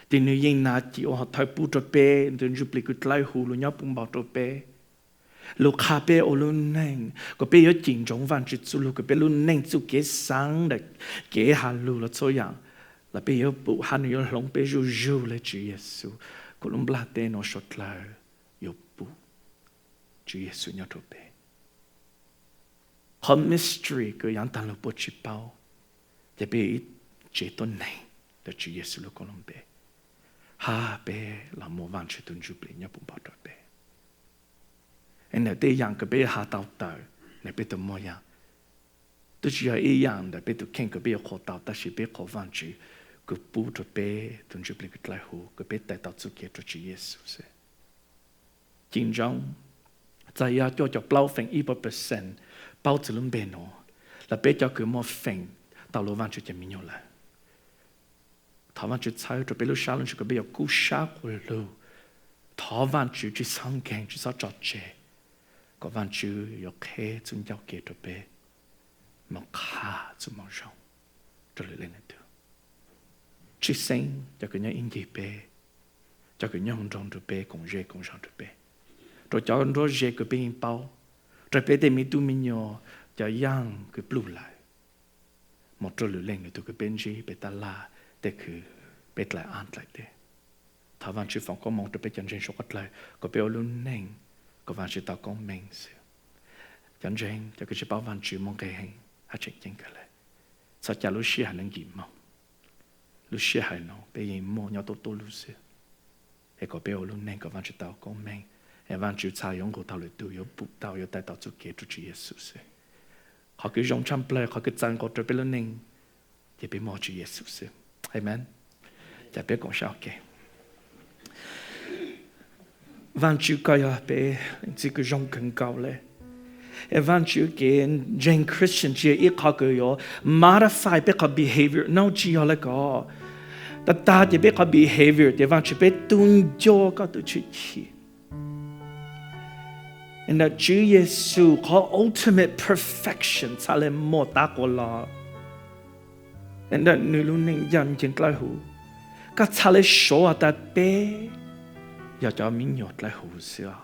ces nws yeej nav cim ua hom thawj pub rua peb tus ntsuj plig kws dlawb huv lug nyob puv npo rua peb, lug qha peb ua lub neej kom peb yuav cim ntsoov Vaajtswv txuj lug, kom peb lub neej txuj kev xaav ntawm kev has lug los txhua yaam los peb yuav pum hab nws yuav hloov peb zuj zug le Tswv Yexus, kom lub nplaj teb nuav suav dlawg yuav pum Tswv Yexus nyob rua peb. Qhov mystery kws yaav taag lug puab tsis paub, ces peb yuav ib tsev tuab neeg ntawm Tswv Yexus lub koob lub npe, hab peb los muaj Vaajtswv tug ntsuj plig nyob puv npo rua peb. Es ntawm tej yaam kws peb yuav has tau tawm, ntawm peb tug muaj yaam, twb tsis yog ib yaam ntawm peb tug kheej kws peb yuav qhuas tau, tab sis peb qhuas Vaajtswv kws pub rua peb tug ntsuj plig kws dlawb huv kom peb tawm tau txuj kev rua Tswv Yexus xwb. Cim ntsoov, txawm yog cuaj caum plaub feem ib percent paub txug lub npe nuav, los peb cov kws muaj feem tau lug Vaajtswv cov me nyuam lawm. Thov Vaajtswv txhawb rua peb lub sab lub ntsws kom peb yuav kub sab quas lug. Thov Vaajtswv tsis txhob nkeeg, tsis txhob tso tseg, kom Vaajtswv yuav qheb txuj ncauj kev rua peb moog qha txuj moo zoo rua lwm leej lwm tug. Tshwj xeeb cov kws nyob ib ncig peb, cov kws nyob nroog rua peb, koom zej koom zog rua peb, rua cov nruab ze kws peb yeej paub, rua peb tej me tub me nyuam, cov yaaj kws pluj lawm, moog rua lwm leej lwm tug kws peb ntsib peb taj laj, tej kws peb dlaim ab dlaim teg. Thov Vaajtswv foom koob moov rua peb cov ntseeg suav dlawg kom peb ua lub neej kom Vaajtswv tau koob meej xwb. Cov ntseeg, cov kws tsis paub Vaajtswv muaj nqe heev hab tseem ceeb kawg le. Txhua caag lub sij hawm le nkim moog, lub sij hawm nuav peb yeej muaj nyob tuab tuab lug xwb. Es kom peb ua lub neej kom Vaajtswv tau koob meej, es Vaajtswv txhad yuav nqug tau lwm tug, yuav pum tau, yuav tawm tau txuj kev rua Tswv Yexus xwb. Qhov kws zoo tshaj plawg, qhov kws txaus nqua rua peb lub neej, ces peb muaj Tswv Yexus xwb. Amen. Ca peb koom sab ua ke. Vaajtswv, koj yog peb leej txiv kws zoo kawg nkaus le. Es Vaajtswv, kev ntseeg Christian tsis yog ib qho kws yuav modify peb qhov behavior, no, tsis yog le ko. Tag tag ces peb qhov behavior ces Vaajtswv, peb tug nco koj tug tshwj chim. Ntawm Tswv Yexus qhov ultimate perfection txhad le muaj tab quas los ntawm nws lub neej yaj nceeg dlawb huv. Koj txhad le suav has tas peb yog cov me nyuam dlawb huv xwb os.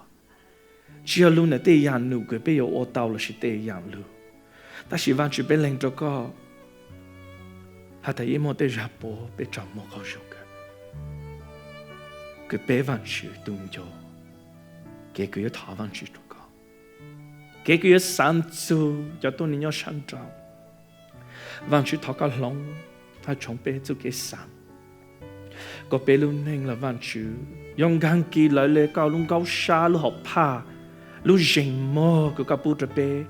Tsis yog lug ntawm tej yaam num kws peb yuav ua tau lossis tej yaam lug, tab sis Vaajtswv, peb lees rua koj has tas yeej muaj tej zag puab peb tsaug muag qaug zug kawg, kws peb Vaajtswv tug nco kev kws yuav thov Vaajtswv rua koj, kev kws yuav xaav txug cov tuab neeg nyob sab nraud. Vaajtswv, thov koj hloov hab tshoov peb txuj kev xaav, kom peb lub neej los Vaajtswv yuav nkaag kis lawv le koj lub nkaub sab, lub hom phaj, lub zeeg mog kws koj pub rua peb.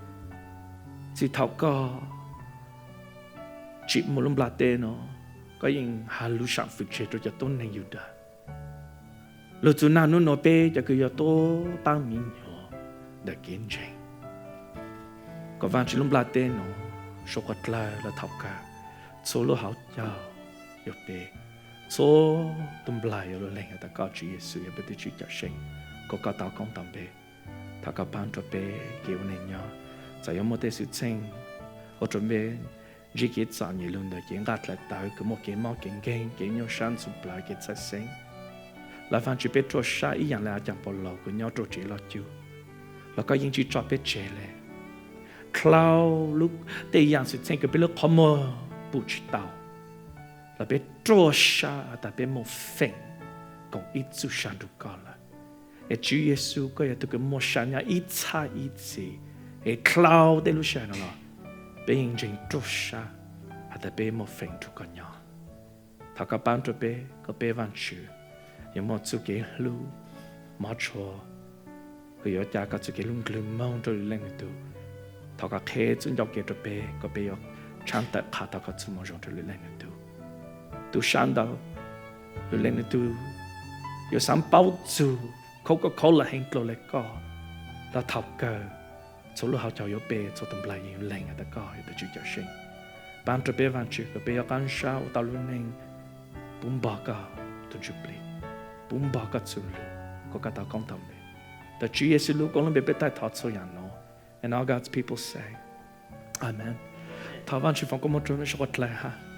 Txij thaum koj tsim muaj lub nplaj teb no, koj yeej has lub saam fwm tseg rua cov tuab neeg Yudas. Lug txug naj nub nua peb cov kws yog tuab paab mi nyuam ntawm kev ntseeg, kom Vaajtswv lub nplaj teb no suav quas dlawg los thaum kawg, txhua lub hauv caug yuav peb, txhua tug nplaig yuav lug lees has tas koj Tswv Yexus yog peb tug Tswv Cawmseej, kom koj tau koob tau npe. Thov koj paab rua peb kev ua neej nyob, txawm yuav muaj tej xwm txheej ua rua peb ntsib kev txom nyem lug ntawm kev nqaj dlaim tawv kws muaj kev mob kev nkeeg, kev nyuaj sab ntxhov plawv, kev txhawj xeeb, los Vaajtswv peb ruaj sab ib yaam le a caag Paulus kws nyob rua tsev loj cuj, los koj yeej tsis tso peb tseg le. Dlhau lub, tej yaam xwm txheej kws peb lub qhov muag pum tsis tau, los peb ruaj sab has tas peb muaj feem koom ib txuj sa nrug koj lawm. Es Tswv Yexus, koj yog tug kws muaj sa nyob ib txhab ib txhis, es dlhau tej lub sij hawm no los peb yeej ntseeg ruaj sab has tas peb muaj feem nrug koj nyob. Thov koj paab rua peb kom peb Vaajtswv yuav muaj txuj kev hlub mov tshua, kws yuav ca koj txuj kev hlub nklwg moog rua lwm leej lwm tug. Thov koj qheb txuj ncauj kev rua peb kom peb yuav tshaab tawm qha tau koj txuj moo zoo rua lwm leej lwm tug. Tub sab ntau, lwm leej lwm tug yuav xaav paub txug khaub koj khaub lawm heev dlua le koj, los thaum kawg txhua lub hauv caug yuav peb, txhua tug nplaig yeej yuav lees has tas koj yog tug Tswv Cawmseej. Pab rau peb Vajtswv kom peb yuav qab sab ua tau lub neej puv npog koj tus ntsuj plig, puv npog koj txuj lug, kom koj tau koob tau npe. Ntawm Tswv Yexus lub koob lub npe peb taij thov txhua yam no. And all God's people say, Amen. Thov Vajtswv foom koob hmoov rau nej sawv daws dlawg hab.